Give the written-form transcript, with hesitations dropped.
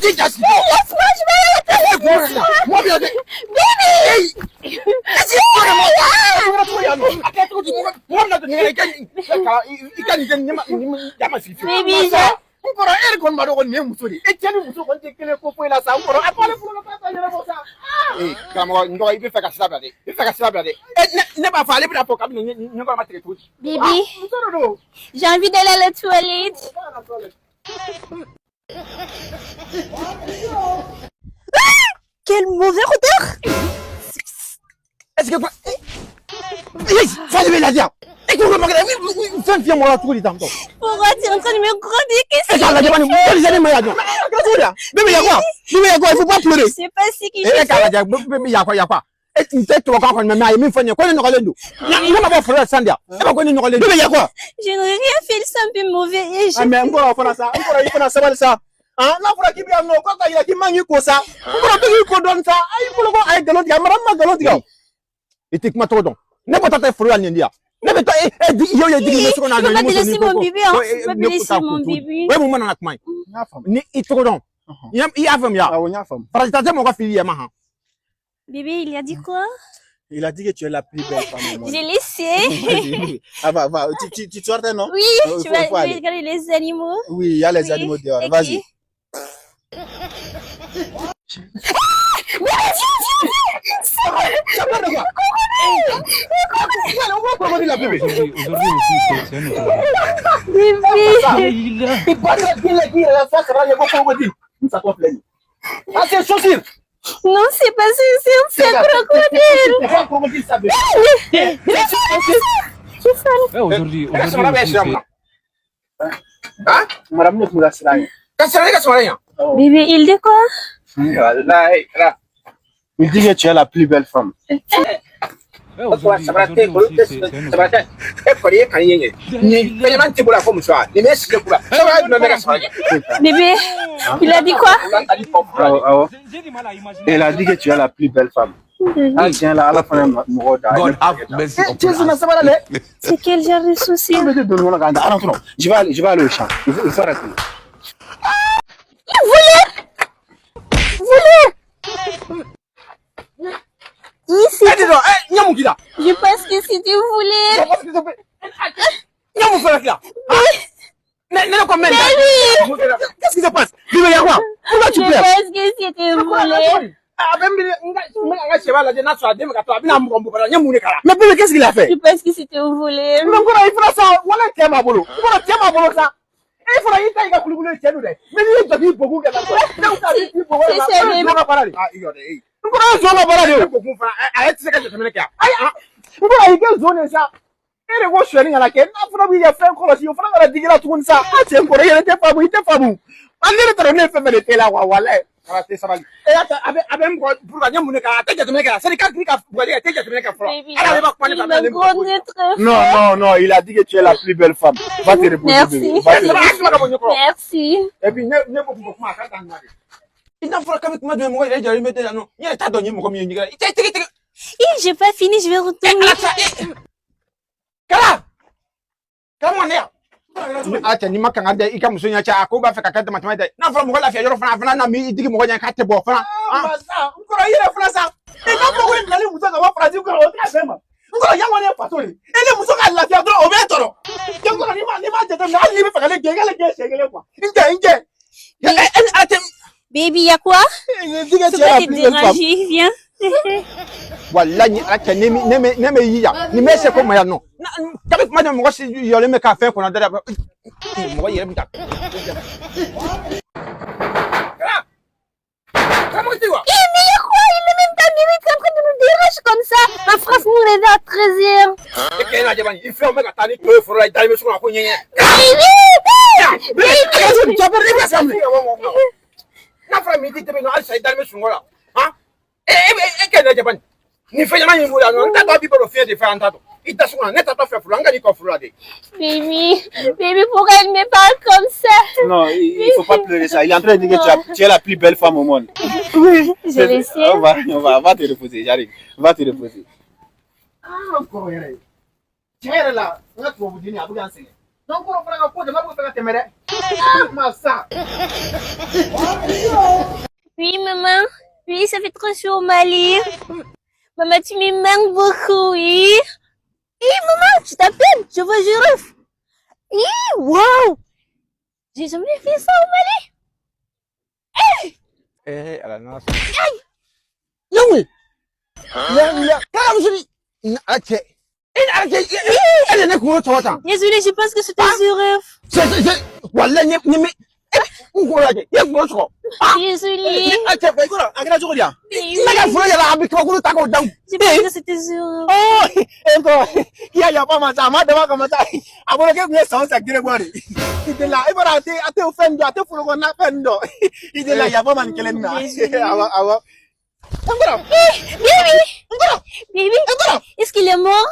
I ja sigi. Laisse-moi, je vais aller à la toilette. Moi bien. Bébé. Est-ce que a kɛ cogo di? Mɔgɔ bɛna don ɲɛgɛn na, i ka nin kɛ ɲɛ ma sigi fiyewu. Bébé, N kɔrɔ, e yɛrɛ kɔni b'a dɔn ko nin ye muso de ye. E cɛ ni muso kɔni tɛ kelen ko foyi la sa. N kɔrɔ, a to ale furu la taa ɲɛnabɔ sa. Ee karamɔgɔ, n dɔgɔ, i bɛ fɛ ka sira bila dɛ, i bɛ fɛ ka sira bila dɛ. E ne b'a fɔ, ale bɛna fɔ k'a bɛna ɲɛkɔrɔ ma tigɛ cogo di? Bébé, Muso de don. J'ai envie d'aller à la toilette. Quel mauvais odeur. Est-ce que quoi? Fa de bɛ lajɛ. E ko ma kɛ fɛn fiyɛ mɔgɔ la cogo di tan tɔ? Pourquoi tu es en train de me gronder? Qu'est-ce E k'a lajɛ bani, wali ne ma yan nɔ. A kɛra cogo di yan? Bébé, y'a quoi? Bébé, y'a quoi? Il faut pas pleurer. Je sais pas ce que E j'ai k'a fait. lajɛ, bébé, y'a quoi, y'a quoi? E n tɛ tubabukan kɔni mɛn, mais a ye min fɔ nin ye ko ne nɔgɔlen don. Ne ma bɔ foro la sisan de yan. E b'a ko ne nɔgɔlen don. Bébé, y'a quoi? Je n'ai rien fait, c'est un peu mauvais. Et je Ah, mais n kɔrɔ fana sa, n kɔrɔ, i fana sabali sa. Ah, n'a fɔra k'i bɛ yan nɔ, k'a ka yira k'i man k'i ko sa. N kɔrɔ, to k'i ko dɔɔni sa. A y'i bolo ko a ye nkalon tigɛ, a mara ma nkalon tigɛ o. I tɛ kuma tɔgɔ dɔn. Ne bɔtɔ tɛ foro la nin di yan. Ne bɛ taa e di i ye digi ne so kɔnɔ a Je peux jɔ pas ni te muso laisser ni ko mon ko bébé, hein. ko Je peux pas ne te ko laisser ta ko mon cogo di? bébé. O ye mun mana na kuma ye? N y'a faamu. Ni i tɔgɔ dɔn. I y'a faamuya? Awɔ, n y'a faamu. Farati tɛ mɔgɔ fili yɛrɛ ma han. Bébé, il a dit quoi? Il a dit que tu es la plus belle femme au monde. J'ai laissé. Vas-y. Ah, va, va. Tu sortais, non? Oui, tu Il vas faut aller. regarder les animaux. Oui, il y a les Oui, animaux dehors. Ok. Vas-y. Ça parle de quoi? On va crocodile la bébé. Aujourd'hui, aujourd'hui aussi, c'est un autre jour. Bébé. Il parle de qui la face sera le crocodile. Ça toi plein. Ah, c'est chaussure. Non, c'est pas ça, c'est un crocodile. C'est pas un crocodile, ça, bébé. Ouais, aujourd'hui, Eh, aujourd'hui aussi, c'est Hein? Madame ne kun ka siran ye. Ka siran, ne ka sɔrɔ yan. Bébé, il dit quoi? Walahi, ala. Il dit que tu es la plus belle femme. Ouais, aujourd'hui, Sabara tɛ aujourd'hui aussi, c'est un autre sabara jour. tɛ. E kɔni ye kan ye nin fɛn ɲɛnama tɛ bolo a fɔ muso wa nin bɛ sigi kura. Sabara jumɛn bɛ ka sabara kɛ? Bébé, il a dit quoi? Awɔ, awɔ. J'ai du mal à imaginer. Il a dit que tu es la plus belle femme. Ah, tiɲɛ la, Ala fana ye mɔgɔw da. God have mercy Cɛ upon sina us. sabara dɛ. C'est quel genre de souci? An bɛ tɛ don ɲɔgɔn na k'an da. Ah, non, non. Je vais aller au champ. Il faut arrêter. Voleur! Voleur! Ici, E de dɔn, ɛ ɲɛ mun k'i la? Je pense que c'est du voleur. Ɲɛ mun fɛnɛ k'i la? Ne ko mɛn. Qu'est-ce qui se passe? Bébé, y'a quoi? Pourquoi tu Je pleures? pense que c'est un voleur. A bɛ n n ka sɛba lajɛ n'a sɔrɔ a den bɛ ka to a bɛna mɔgɔ mɔgɔ la n ye mun de k'a la? Mais bébé, qu'est-ce qu'il a fait? Je pense que c'était un voleur. Mais n kɔrɔ, i fana sa, wala cɛ b'a bolo. N kɔrɔ, cɛ b'a bolo sa. E fana y'i ta i ka kulukulu ye cɛ don dɛ. Mais n'i ye jɔ k'i bokun kɛ tan tɔ, ne ko k'a b'i bokun C'est ça, kɛ tan, bébé. zon ka baara de. Ah, i jɔ dɛ, e. N kɔrɔ, ye zon ka baara de Ne o. ko kun fana, a yɛrɛ tɛ se ka jateminɛ kɛ yan. Ayi, ah, n kɔrɔ, i kɛ zon de sa. E de ko sonyɛni kana kɛ, n'a fana b'i ka fɛn kɔlɔsi, o fana kana digi la tuguni sa. A cɛ, n kɔrɔ, i yɛrɛ tɛ faamu, i tɛ faamu. Ah, ne de t'a dɔn ne ye fɛn fɛn de k'e la quoi, walayi. Ala tɛ sabali. E y'a ta a bɛ mɔgɔ buruka n ye mun de k'a la? A tɛ jateminɛ kɛ la. Sani k'a ka bugɔli kɛ, a tɛ jateminɛ kɛ fɔlɔ. Bébé, Ala de b'a kuma ne il fɛ, a m'a bɛna ne bugɔ. grondé très Non, fort. non, non, il a dit que tu es la plus belle femme. Va te reposer, Merci. bébé. Va te Sabali, a reposer. kuma ka bɔ ɲɛkɔrɔ. Merci. Et puis ne ko kun kuma a ka taa ɲuman de. I n'a fɔra k'an bɛ kuma jumɛn mɔgɔ yɛrɛ jɔlen bɛ tɛ yan nɔ. N yɛrɛ t'a dɔn n ye mɔgɔ min ye ɲɛgɛn la. I tɛ tigi tigi. Ih, j'ai pas fini, je vais retourner. Ala sa e. Kala. Kala mɔgɔ ne yan. A cɛ n'i ma kanga dɛ i ka muso ɲɛ cɛ a ko b'a fɛ ka kɛ damatɛmɛ dɛ n'a fɔra mɔgɔ lafiya yɔrɔ fana a fana na m'i digi mɔgɔ ɲɛ k'a tɛ bɔ fana. Ah, masa, n kɔrɔ, i yɛrɛ fana sa. E n'a fɔra ko ne bilali muso ka bɔ Faransi kɔrɔ, o tɛ ka bɛn ma. N kɔrɔ, yan kɔni ye faso de ye. E ne muso ka lafiya dɔrɔn, o bɛ e tɔɔrɔ. Cɛ, n kɔrɔ, n'i ma jateminɛ, hali n'i bɛ fɛ ka ne gɛn, i ka ne gɛn siɲɛ kelen quoi. N cɛ, n cɛ. E e a tɛ. Baby, y a quoi? Il dit que Faut tu es pas la te plus belle femme. déranger, viens. Walayi ni ala cɛ ne me yija nin bɛ se ko ma yan nɔ kabi kuma jumɛn mɔgɔ si yɔlen bɛ ka fɛn kɔnɔ dɛ mɔgɔ yɛrɛ bɛ taa. Kala. Karamɔgɔ tɛ wa? Eh, mais y a quoi? Il est même pas minuit, t'es en train de nous déranger comme ça. La France nous réveille à 13h. E kɛ lajɛ bani i filɛ o bɛ ka taa ni to ye foro la i dalen bɛ so kɔnɔ ko ɲɛɲɛ. Baby! N'a fɔra midi tɛmɛ nɔ halisa i dalen bɛ sunɔgɔ la han e e e kɛ lajɛ bani nin fɛn ɲɛnama in bolo yan nɔ n t'a dɔn a b'i bolo fiɲɛ de fɛ an t'a dɔn i da so kɔnɔ ne tatɔ fɛ foro la n ka n'i kɔ foro la de. Baby, baby, pourquoi elle me parle comme ça? Non, il faut pas pleurer ça. Il est en train de dire que tu es la plus belle femme au monde. Oui. Je le sais. On va, va te reposer, j'arrive. Va te reposer. Ah, n kɔrɔ yɛrɛ tiɲɛ yɛrɛ la n ka tubabu denni a bɛ ka n sɛgɛn donc n kɔrɔ fana ka ko jama bɛ fɛ ka tɛmɛ dɛ. Masa. Oui, maman. Oui, ça fait trop chaud au Mali. Maman, tu me manques beaucoup, oui. Hé, maman, je t'appelle. Je vois girafe. Hé, waouh. J'ai jamais fait ça au Mali. Eh, ala n'a sɔrɔ. Ne ya ya kala muso ni ala cɛ e ni ala cɛ e de ne kunkolo tɔgɔ tan. Désolée, je pense que c'était girafe. C'est walayi ni mi n kunkolo lajɛ i ye kunkolo sɔgɔ. Désolée. Ni ala cɛ Kɔrɔ, a kɛra cogo di yan? n bɛ ka foro yɛlɛ a bɛ kabakuru ta k'o da n kun. Je pense que c'était girafe. Oh, e kɔrɔ, k'i y'a yafa ma sa, a ma dabɔ a kama sa. A bolo k'e kun ye san o san gere bɔ de. I delila, i b'a dɔn a tɛ fɛn dɔn, a tɛ foro kɔnɔna fɛn dɔn. I delila yafa ma nin kelen na. Awɔ, awɔ. N kɔrɔ, Baby. n kɔrɔ, Baby. n kɔrɔ. Est-ce qu'il est mort?